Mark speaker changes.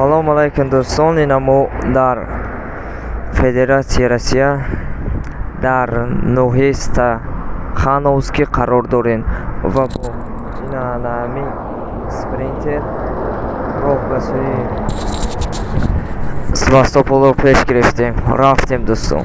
Speaker 1: Салому алайкум, дӯстон. Ина мо дар Федератсияи Россия, дар ноҳияи Стахановский қарор дорем ва бо ина ҳамин Спринтер роҳ ба сӯи Севастополро пеш гирифтем, рафтем, дӯстон.